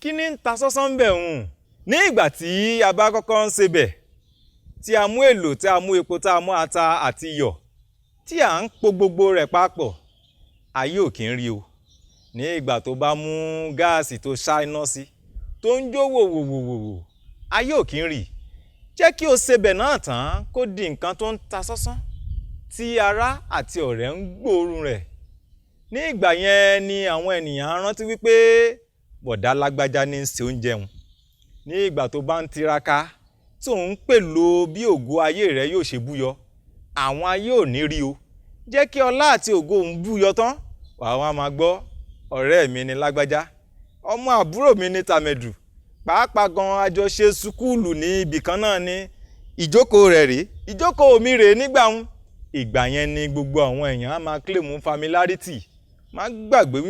Kí ni ń ta sánsán ń bẹ̀ hùn? Ní ìgbà tí a bá kọ́kọ́ ń sebẹ̀, tí a mú èlò, tí a mú epo, tá a mú ata àti iyọ̀, tí à ń po gbogbo rẹ̀ papọ̀, ayé ò kí ń rí o. Ní ìgbà tó bá mú gáàsì tó ṣá iná sí, tó ń jó wòwòwòwò, ayé ò kí ń rí. Jẹ́ kí o sebẹ̀ náà tán, kó di nǹkan tó ń ta sánsán, tí ará àti ọ̀rẹ́ ń gbóòórùn rẹ̀. Ní ìgbà yẹn ni àwọn ènìyàn á rántí wípé bọ̀dá lágbájá ní í ṣe oúnjẹ wọn. Ní ìgbà tó bá ń tiraka, tó ń pèlò bí ògo ayé rẹ yóò ṣe búyọ, àwọn ayé ò ní rí o. Jẹ́ kí ọlá àti ògo òun búyọ tán, wàá wá máa gbọ́, "Ọ̀rẹ́ mi ni lágbájá, ọmọ àbúrò mi ní tàmẹ̀dù, pàápàá gan àjọṣe sùkúlù ní ibì kan náà ní ìjókòó rẹ̀ rèé, ìjókòó mi rèé nígbà ń." Ìgbà yẹn ni gbogbo àwọn èèyàn á máa claim familiarity. Má gbàgbé wípé.